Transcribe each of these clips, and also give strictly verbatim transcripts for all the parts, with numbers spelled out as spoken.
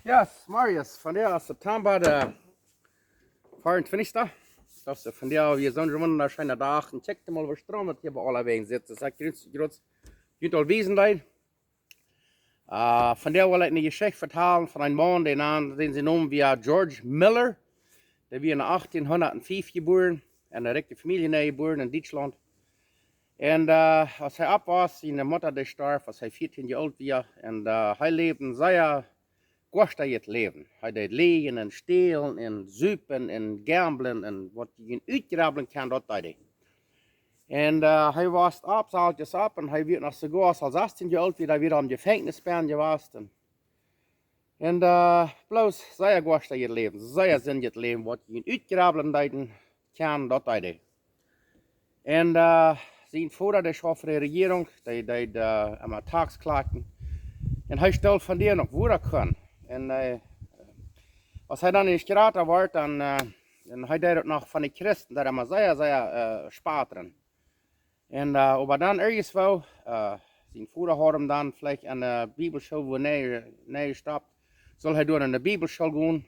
Yes, Marius, vondoag es September de vierundzwanzigste. Daut es vondoag wia soon wundascheena Dach. Un kjikj mol, woo scheen daut hia bie aulawäajen sitt. Daut es jrots, jrots, jrots aul wiesen deit. Äh, vondoag well ekj eene Jeschicht vetalen von eenen Maun, dän Naum, dän see neemen wia George Müller. Dee wia en achtieenhundatfief jebuaren, en eene rikje Famielje jebuaren en Dietschlaunt. Un, äh, aus hee oppwuss, siene Mutta dee storf, aus hee vieetieen Joa oolt wia. Un, äh, hee läwd een sea goaschtet Läwen. Hee deed läajen un stälen un supen un gamblen un waut jie junt utjrebblen kjennen, daut deed hee. Un, äh, hee wuss opp, soo aus opp, un hee wia noch soogoa aus hee sastieen Joa oolt wia, wia hee em Jefenkjnis benne jewast. Un, un, äh, bloos sea goaschtet Läwen, sea sindjet Läwen, waut jie junt utjrebblen deeden kjennen, daut deed hee. Un, äh, sien Voda, dee schauft fa de Rejierunk, dee, dee, dee, äh, aum Tax kjlakjen. Un hee stald vondoag noch, woo hee kunn. Un, äh, aus hee dan nich jrata wort, dan, äh, un hee deed uk noch von de Christen, daut hee sea, sea, äh, spatren. Un, äh, oba dan irjentwoo, äh, sien Voda haud am dan veleicht aun de Bibelschool, wua hee, hee stoppt, sull hee doa aun de Bibelschool gonen.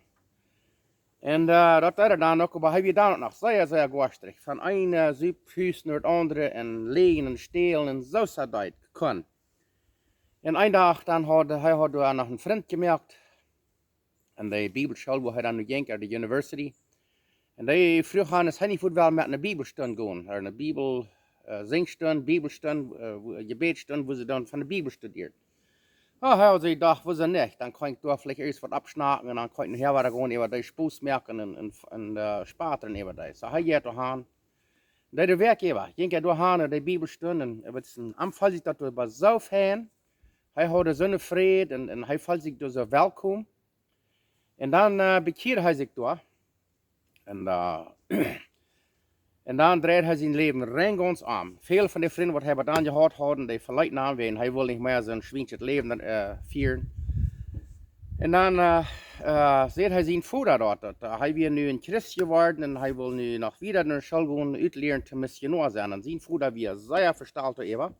Un, äh, daut deed hee dan uk, oba hee wia dan uk noch sea, sea goaschtet. Von eene Sup Fus no de aundre un läajen un stälen un soo aus hee deed, kunn. Un een Dach dan haud, hee haud doa noch eenen Frint jemoakt aun de Bibelschool, wua hee dan nu jinkj, aun de University. Un dee fruach am, aus hee nich wudd wellen met no eene Bibelstund gonen, ooda eene Bibel, äh, Sinjstund, Bibelstund, äh, wua, Jebädstund, wua see dan von de Bibel studieeden. Ah, hee haud sikj jedocht, wuarom nich? Dan kaun ekj doa veleicht ieescht waut aufschnacken un dan kaun ekj nohäa wada gonen, äwa dee Spos moaken un, un, un, äh, spatren äwa dee. Soo, hee jinkj doa han. Dee, de Wäakj äwa, jinkj hee doa han no de Bibelstund un, äh, waut es een, am feeld sikj daut doa soo fein. Hee haud soone Fräd un, un hee feeld sikj doa soo welkom. Un dan, äh, bekjieed hee sikj doa. Un, äh, un dan dreid hee sien Läwen rein gaunz om. Väl von de Frind, waut hee bat dan jehaut haud, dee veleeten am, wiels hee wull nich mea soon schwienschet Läwen, äh, fieren. Un dan, äh, äh, säd hee sienen Voda doa, daut, äh, hee wia nu een Christ jeworden un hee wull nu noch wieda no de School gonen, utlieren toom Missionoa sennen. Un sien Voda wia sea vestalt doaräwa.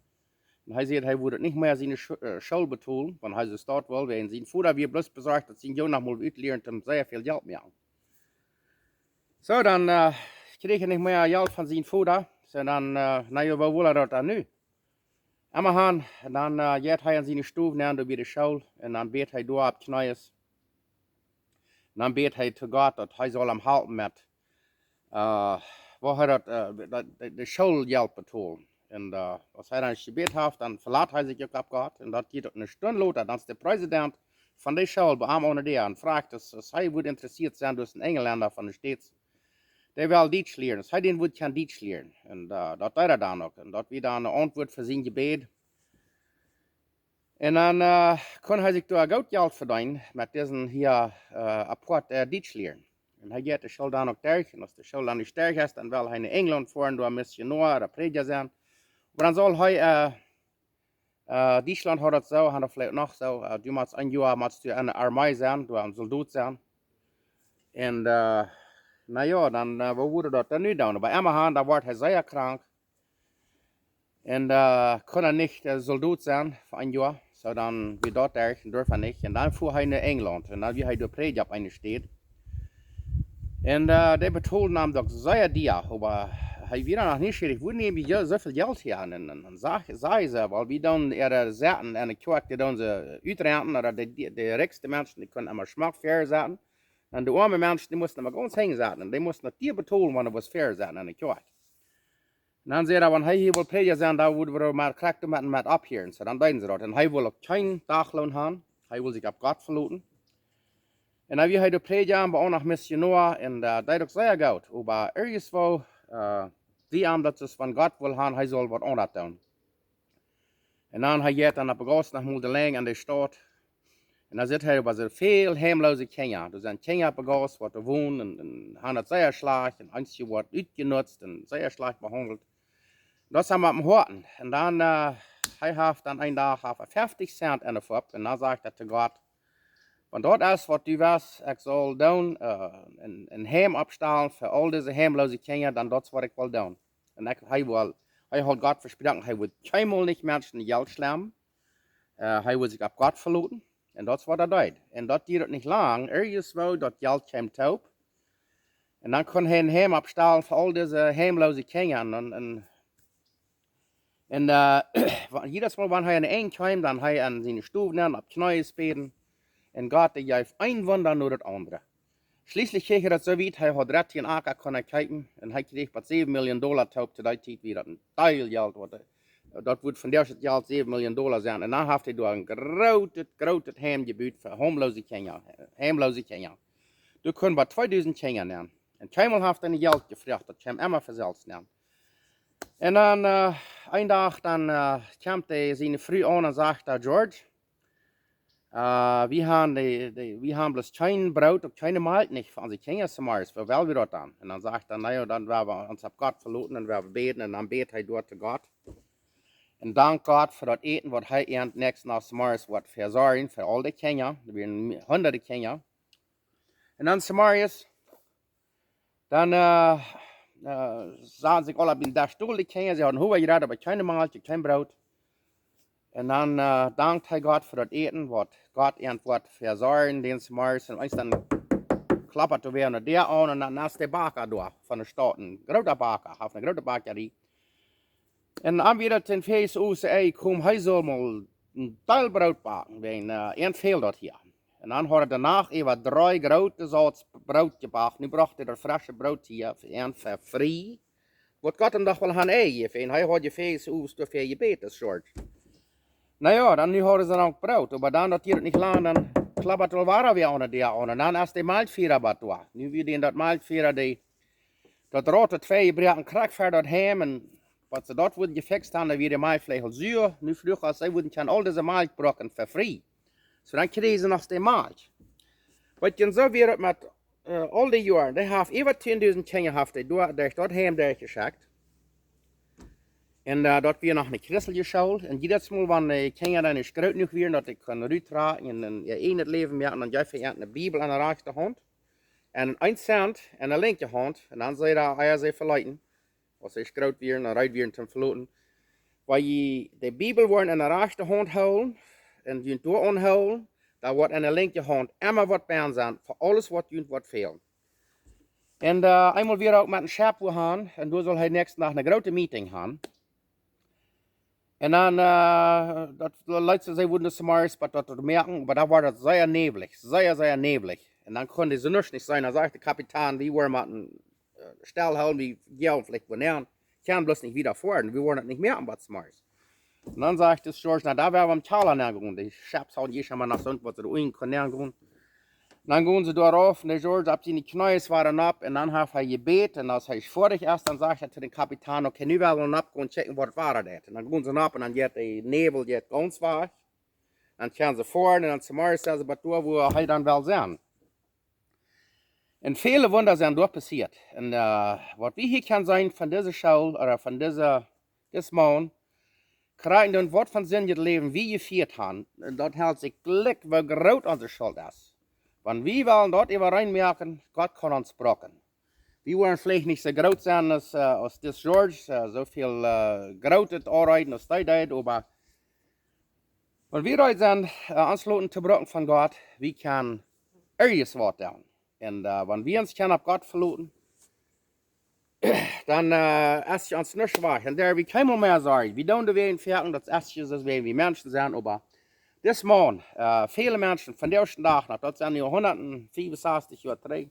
Un hee säd, hee wudd nich mea siene Scho-, äh, School betolen, wan hee soo staut wull, wiels sien Voda wia bloos besorcht, daut sien Jung noch mol utlieren toom sea väl Jelt moaken. Soo, dan, äh, kjrieech hee nich mea Jelt von sien Voda. Soo, dan, äh, na jo, woo wull hee daut dan nu? Emmahan, dan, äh, jeit hee aun siene Stow nenn, doa bie de School, un dan bät hee doa opp Kjnees. Un dan bät hee to Gott, daut hee saul am halpen met, äh, woo hee daut, äh, daut, de, de Schooljelt betolen. Un, äh, aus hee dan jebät haft, dan velat hee sikj uk opp Gott. Un daut jinkj uk eene Stund lota, dan es de Präsident von de School bie am aun de Däa un fruach, aus, aus hee wudd interessieet sennen, daut een Enjlenda von de States, dee well Dietsch lieren. Aus hee dän wudd kjennen Dietsch lieren. Un, äh, daut deed hee dan uk. Un daut wia dan eene Auntwuat fa sien Jebäd. Un dan, äh, kunn hee sikj doa goot Jelt vedeenen met disen hia, äh, apoat, äh, Dietsch lieren. Un hee jeit de School dan uk derch. Un aus de School dan nich derch es, dan well hee no Enjlaunt foaren, doa Missionoa ooda Prädja sennen. Oba dan saul hee, äh, äh, Dietschlaunt haud daut soo, haud daut veleicht noch soo, äh, du motst een Joa, motst du enne Armee sennen, doa een Soldot sennen. Un, äh, na jo, dan, äh, woo wudd daut dan nu doonen? Oba emmahan, dan wort hee sea krank. Un, äh, kunn hee nich, äh, Soldot sennen fa een Joa. Soo dan wia daut derch un durf hee nich. Un dan fua hee no Enjlaunt. Un dan wia hee doa Prädja opp eene Staut. Un, äh, dee betolden am daut sea dia, oba hee wia noch nieschierich, woo näm wie soo väl Jelt hia aun? Un, un, un säd, säd hee, wiels wie dan äare Sachen enne Kjoakj, dee dan see utrenten, ooda de, de, de rikjste Menschen, dee kunnen emma schmock väa setten. Un de oame Menschen, dee musten emma gaunz hinjen setten. Un dee musten daut dia betolen, wan et wia väa setten enne Kjoakj. Un dan säd hee, wan hee hia wull Prädja sennen, dan wudden wie mau krakjt met, met opphieren. Soo, dan deeden see daut. Un hee wull uk kjeen Dachloon han. Hee wull sikj opp Gott veloten. Un dan wia hee de Prädja un bie uk noch Missionoa. Un, äh, deed uk sea goot. Oba irjentwoo, äh, wia am daut, aus wan Gott wull han, hee sull waut aundret doonen. Un dan hee jeit dan opp de Gauss noch mol de Lenj aun de Staut. Un dan sitt hee bie soo väl heemloose Kjinja. Doa sent Kjinja opp de Gauss, waut doa wonen un, un han daut sea schlajcht. Un eenje woaren utjenutzt un sea schlajcht behaundelt. Daut es am opp däm Hoaten. Un dan, äh, hee haft dan een Dach haft hee feftig Cent enne Fopp. Un dan sajcht hee to Gott, wan daut es, waut du west, ekj saul doonen, äh, een, een Heim oppstalen fa aul dise heemloose Kjinja, dan daut es, waut ekj well doonen. Un ekj, hee wull, hee haud Gott vesproaken, hee wudd kjeenmol nich Menschen Jelt schlemmen. Äh, hee wudd sikj opp Gott veloten. Un daut es waut hee deed. Un daut dieed nich lang, irjentwoo daut Jelt kjeem toop. Un dan kunn hee een Heim oppstalen fa aul dise heimloose Kjinja. Un, un, un äh, wa- jiedet Mol, wan hee aun een Enj kjeem, dan hee aun siene Stow nenn opp Kjnees bäden. Un Gott, dee jeef een Wunda no daut aundre. Schlieslich kjrieech hee daut soo wiet, hee haud dartieen Aka kunnen kjeepen. Un hee kjrieech waut säwen Milljoon Dolla toop, to dee Tiet wia daut een Deel Jelt, waut hee, daut wudd vondoag daut Jelt säwen Milljoon Dolla sennen. Un dan haft hee doa een grootet, grootet Heim jebut fa heimloose Kjinja. Heimloose Kjinja. Doa kunnen bie tweedusent Kjinja nenn. Un kjeenmol haft hee een Jelt jefroacht, daut kjeem emma von selfst nenn. Un dan äh, een Dach, dan äh, kjemt hee siene Fru aun un sajcht: "Äh, George, äh, wie haben, dee, dee, wie haben bloos kjeen Broot un kjeene Malkj nich fa onse Kjinja zemorjes. Woo well wie daut dan?" Un dan sajcht hee: "Na jo, dan woa wie ons opp Gott veloten un woa wie bäden." Un dan bät hee doa to Gott. Un dankt Gott fa daut Äten, waut hee an näakjsten Dach zemorjes woat vesorjen fa aul dee Kjinja. Daut wieren hundade Kjinja. Un dan zemorjes, dan äh, äh, sauten see aula biem Desch, dee Kjinja, see hauden Hunga jehaut, oba kjeene Malkj, kjeen Broot. Un dan äh, dankt hee Gott fa daut Äten, waut Gott an woat vesorjen, dän zemorjes. Un eemol dan kloppt doa wäa aun de Däa aun un dan es de Baka doa von de Staut, een groota Baka, haft eene groote Bakjarie. Un dan wia daut een Fäs Usen, ey, komm, hee saul mol een Deel Broot backen, wäajen äh, an fäld daut hia. Un dan haud hee doano äwa dree groote Sorten Broot jebackt. Nu brocht hee daut fresche Broot hia fa an fa frie. Waut Gott am doch wull haben, ey, jejäft. Un hee haud je Fäs Usen doafäa jebät, daut George. Na jo, dan nu hauden see dan uk Broot. Oba dan, daut dieed nich lang, dan kloppt aul wada wäa aun de Däa aun. Un dan es de Malkjfierer bie doa. Nu wia dee daut Malkjfierer, dee daut Rot, daut twee jebroaken, krakjt ver daut Heim, un waut see daut wudden jefixt haben, dan wia de Malkjfläajel sua. Nu fruach hee, aus see wudden kjennen aul dise Malkj brucken fa frie. Soo dan kjrieejen see noch de Malkj. Waut je soo wia daut met äh, aul dee Joaren, dee haft äwa tieen dusent Kjinja haft hee doa, derch daut Heim derchjeschekjt. Un äh, daut wia noch eene christelje School. Un jiedet Mol, wan de Kjinja dan ieescht groot jenuach wieren, daut see kunnen ruttrakjen un, un äa eejnet Läwen moaken, dan jeef hee an de Bibel aun de rajchte Haunt. Un een Cent aun de linkje Haunt. Un dan säd hee, ea see veleeten, aus see groot wieren un reed wieren toom veloten: "Wan jie de Bibel woaren aun de rajchte Haunt hoolen un junt doaraun hoolen, dan woat aun de linkje Haunt emma waut bie sennen fa aules, waut junt woat fälen." Un äh, eemol wia hee uk met een Schepp wua han, un doa sull hee näakjsten Dach eene groote Meeting haben. Un dan, äh, daut leet see, see wudden daut zemorjes waut doa moaken, oba dan wort daut sea näwlich, sea, sea näwlich. Un dan kunn hee soo nuscht nich seenen. Dan säd de Kapitan: "Wie woaren mol een äh, stellhoolen, wie jeewen veleicht wua nenn. Kjennen bloos nich wieda foaren, wie woaren daut nich moaken bat zemorjes." Un dan sajcht de George: "Na, dan woa wie em Kjalla nenn gonen." De Schepp haud je emma noch soont, waut see doa unjen kunnen nenn gonen. Dan gonen see doa rauf un de George opp siene Kjnees wada nopp un dan haft hee jebät. Un aus hee foadich es, dan sajcht hee to dän Kapitan: "Okay, nu woa wie nopp gonen, kjikjen, waut wada deit." Un dan gonen see nopp un dan jeit de Näwel jeit gaunz wajch. Dan kjennen see foaren un dan zemorjes sent see bat doa, wua hee dan well sennen. Un väle Wunda sent doa passieet. Un äh, waut wie hia kjennen seenen von dise School, ooda von dise, dis Maun, krakjt dan waut fa een sindjet Läwen wie jefieet haben, un daut helt sikj jlikj, woo groot onse Schult es. Wan wie wellen daut äwareen moaken, Gott kaun ons brucken. Wie woaren veleicht nich soo groot sennen aus, äh, aus dis George, äh, soo väl äh, grootet Oabeiden aus dee deed, oba wan wie reed sent, äh, ons loten to brucken von Gott, wie kjennen irjentwaut doonen. Un äh, wan wie ons kjennen opp Gott veloten, dan äh, es je ons nuscht wajch. Un doa wie kjeenmol mea sorjen. Wie doonen doawäajen foaken, daut es je soo aus wie Menschen sent, oba dis Maun, äh, väle Menschen, vondoag dän Dach noch, daut sent nu hundatfiefunsastich Joa trigj,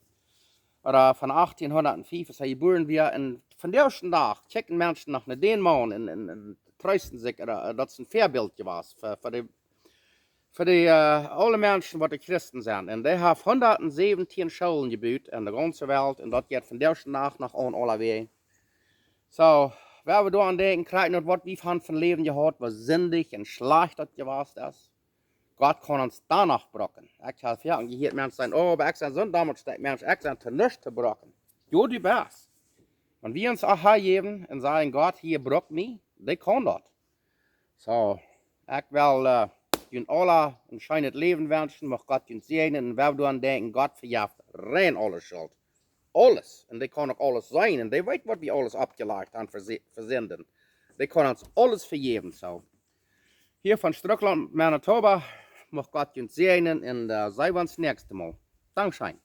ooda von achttieenhundatfief, aus hee jebuaren wia, un vondoag dän Dach kjikjen Menschen noch no dän Maun un, un, un treesten sikj, ooda, äh, daut es een Väabilt jewast fa, fa de, fa de äh, aule Menschen, waut de Christen sent. Un dee haft hundatsäwentieen Schoolen jebut en de gaunze Welt, un daut jeit vondoag dän Dach noch aun aulawäajen. Soo, wan wie doaraun denkjen, krakjt no waut wie von, von Läwen jehaut, woo sindich un schlajcht daut jewast es, Gott kaun ons dan noch brucken. Ekj hab foaken jehieet Menschen sajen: "Oh, oba ekj sie soon dommstet Mensch, ekj sie to nuscht to brucken." Jo, du best. Wan wie ons uk hanjäwen un sajen: "Gott, hia, bruk mie", dee kaun daut. Soo, ekj well äh, junt aula een scheenet Läwen wenschen, mucht Gott junt säajnen, un wan wie doaraun denkjen, Gott vejeft rein aule Schult. Aules. Un dee kaun uk aules seenen. Un dee weet, waut wie aules oppjelajcht haben fa Si-, fa Sinden. Dee kaun ons aules vejäwen, soo. Hia von Struckland, Manitoba, Mucht Gott junt säajnen un see ons näakjstemol. Dankscheen.